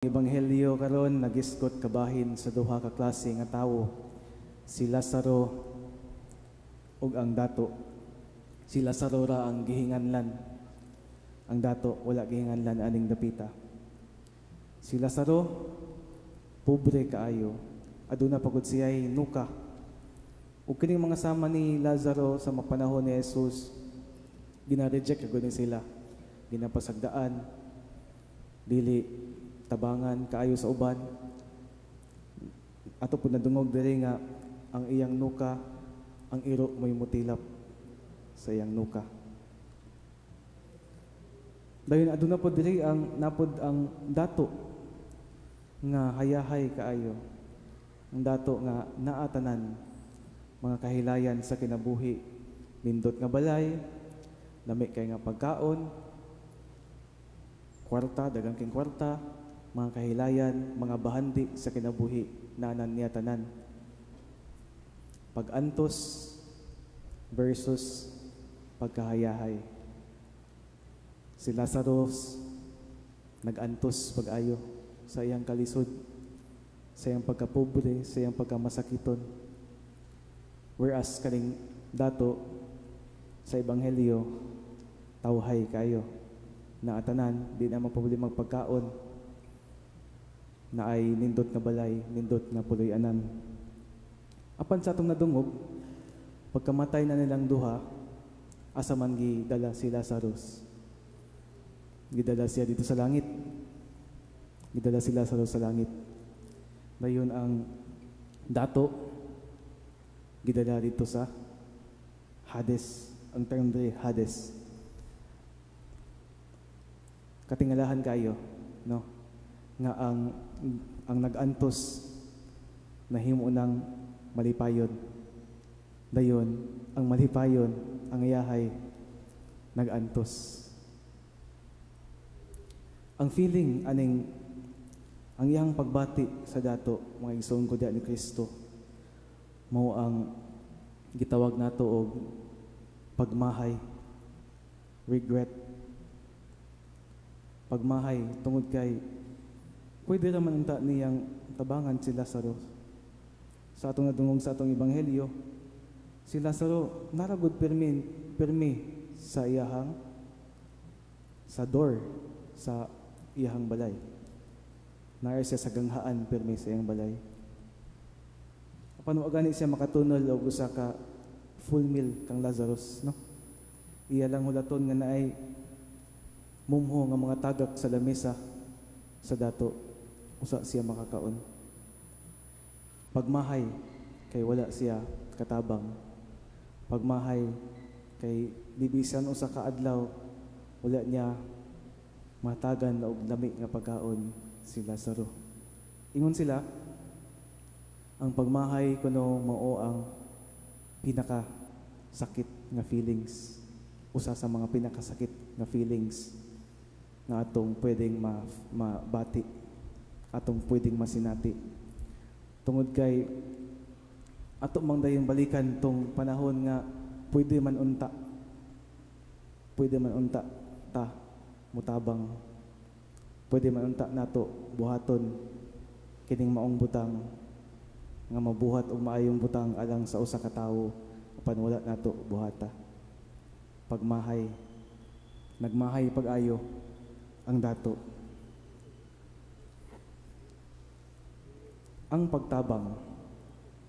Ebanghelyo karon nagisgot kabahin sa duha ka klase nga tawo, si Lazaro ug ang dato. Si Lazaro ra ang gihinganlan. Ang dato wala gihinganlan aning dapita. Si Lazaro pobre kaayo. Aduna pa gud siya'y nuka. Ug kining mga sama ni Lazaro sa mga panahon ni Jesus, gina-reject gud ni sila. Ginapasagdaan, dili tabangan kaayo sa uban. Ato po nadungog diri nga ang iyang nuka, ang iro mo'y mutilap sa iyang nuka. Dayon aduna po diri ang napod ang dato nga hayahay kaayo. Ang dato nga naatanan mga kahilayan sa kinabuhi, nindot nga balay, lami kay nga pagkaon, kwarta, daghang king kwarta, mga kahilayan, mga bahandi sa kinabuhi, naanan niya tanan. Pag-antos versus pagkahayahay. Si Lazarus nag-antos pag-ayo sa iyang kalisod, sa iyang pagkapobre, sa iyang pagkamasakiton. Whereas kaning dato sa Ebanghelyo, tawhay kayo. Naatanan, di na maproblema magpagkaon, na ay nindot nga balay, nindot nga puloy-anan. Apan sa atong nadungog, pagkamatay na nilang duha, asa man gidala si Lazarus? Gidala siya dito sa langit. Gidala si Lazarus sa langit. Dayon ang dato gidala dito sa Hades. Ang term diri, Hades. Katingalahan kayo, no? Nga ang nag-antos nahimo ng malipayon. Dayon ang malipayon, ang iyahay nag-antos. Ang feeling aning ang iyang pagbati sa dato, mga igsoon ko diha ni Kristo, mao ang gitawag nato og pagmahay, regret. Pagmahay tungod kay pwede raman unta niyang tabangan si Lazaro. Sa atong nadungog sa atong ebanghelyo, si Lazaro naragod pirmi pirmi sa iyahang sa door sa iyahang balay. Naa siya sa ganghaan pirmi sa iyang balay. Apan wa gani siya makatunol og usa ka full meal kang Lazarus, no? Iya lang hulaton nga naay mumho nga mga tagak sa lamesa sa dato, usa siya makakaon. Pagmahay kay wala siya katabang. Pagmahay kay bibisan usa ka adlaw wala niya matagan og lami nga pagkaon si Lazaro. Ingon sila, ang pagmahay kuno mao ang pinaka sakit nga feelings. Usa sa mga pinakasakit nga feelings nga atong pwedeng mabati, atong pwedeng masinati. Tungod kay ato mang dayong balikan tong panahon nga pwede man unta ta mutabang, pwede man unta nato buhaton kining maong butang nga mabuhat og maayong butang alang sa usa ka tawo, apan wala nato buhata. Pagmahay, nagmahay pag-ayo ang dato. Ang pagtabang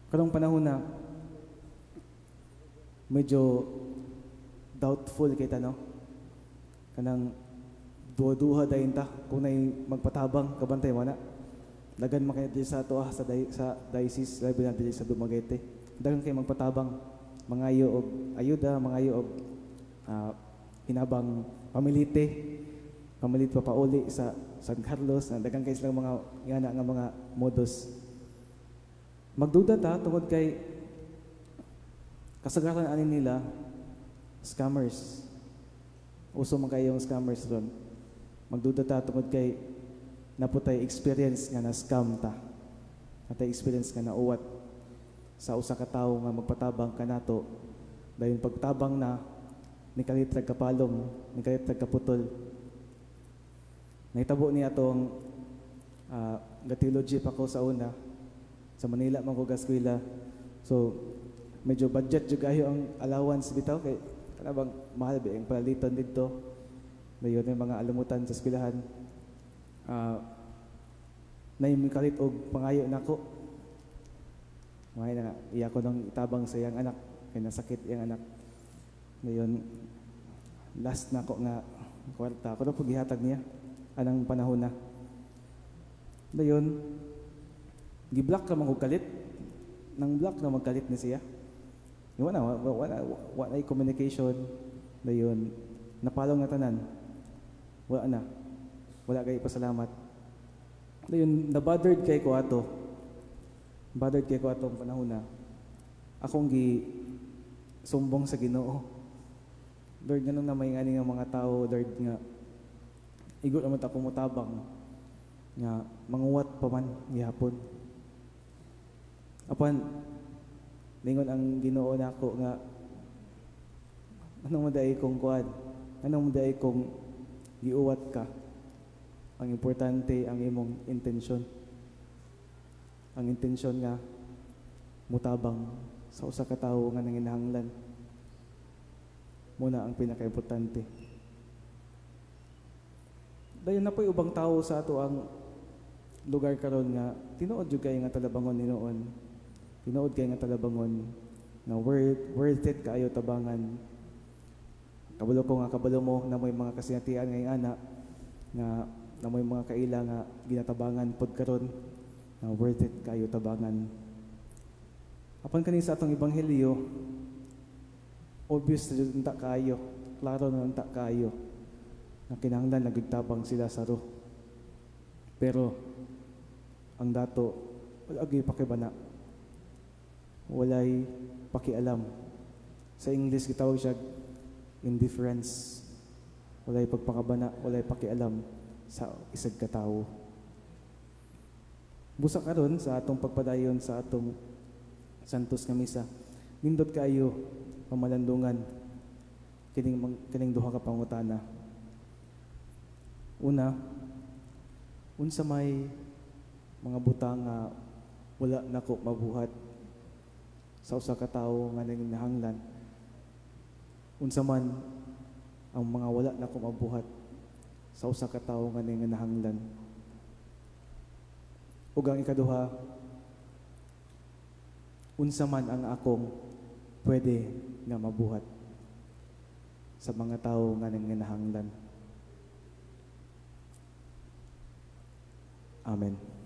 karong panahon na medyo doubtful kita, no? Kanang duha-duha dayon ta kung nay magpatabang, kabantay wala. Dagan man kay diri sa ato sa diocese, labi na diri sa Dumaguete. Dagan kay magpatabang, mangayo og ayuda, mangayo og hinabang pamilite, pamilit pa pauli sa San Carlos, na dagan kay silang mga ngana nga mga modus. Magduda ta tungod kay kasagaran ani nila scammers. Uso man kayo yung scammers ron. Magduda ta tungod kay naputay experience nga na scam ta. Natay experience nga nauwat sa usa ka tawo nga magpatabang kanato. Dayon pagtabang na nikalit rag kapalong, nikalit rag kaputol. Nahitabo niya atong Ga-theology pa ko sa una. Sa Manila man ko gaskwela. So medyo budget jud kayo ang allowance bitaw kay kana bang mahal ba ang palaliton didto. Dayon may mga alamutan sa eskwelahan. Nay kalit og pangayo nako. May na nga, iya ko nang itabang sa iyang anak kay nasakit iyang anak. Dayon last nako nga kwarta ako na po gihatag niya anang panahon na. Dayon gi-block ra man ko kalit. Nang block na magkalit ni siya. Wala wala wala, wala communication. Dayon napalong na tanan. Wala na. Wala kay pasalamat. Dayon na-bothered kay ko ato. Bothered kay ko atong panahon na. Akong gi sumbong sa Ginoo. Lord, nganong na may ngani nga mga tao, Lord, nga igo naman ta ako motabang nga manguwat pa man gihapon. Apan ningon ang Ginoo nako nga anong maday kong kuan? Anong maday kong giuwat ka? Ang importante ang imong intensyon. Ang intensyon nga mutabang sa usa ka tawo nga nanginahanglan. Muna ang pinakaimportante. Dayon na po'y ubang tawo sa ato ang lugar karon nga tinuod jud kay nga talabangon ni noon. Tinuod kay nga talabangon nga worth it kaayo tabangan. Kabalo ko nga kabalo mo na may mga kasinatian ngay ana nga na may mga kaila nga ginatabangan pod karon nga worth it kaayo tabangan. Apan kani sa atong ebanghelyo, obvious na jud unta kaayo, klaro na unta kaayo nga kinahanglan nagtabang si Lazaro. Pero ang dato wala gyud pakibana. Walay pakialam. Sa English gitawag siya indifference. Walay pagpakabana, walay pakialam sa isag ka tawo. Busa karon sa atong pagpadayon sa atong Santos nga misa, nindot kaayo pamalandungan kining duha ka pangutana. Una, unsa may mga butang nga wala nako mabuhat sa usa ka tawo nga nanginahanglan? Unsa man ang mga wala nako mabuhat sa usa ka tawo nga nanginahanglan? Ug ang ikaduha, unsa man ang akong pwede nga mabuhat sa mga tawo nga nanginahanglan? Amen.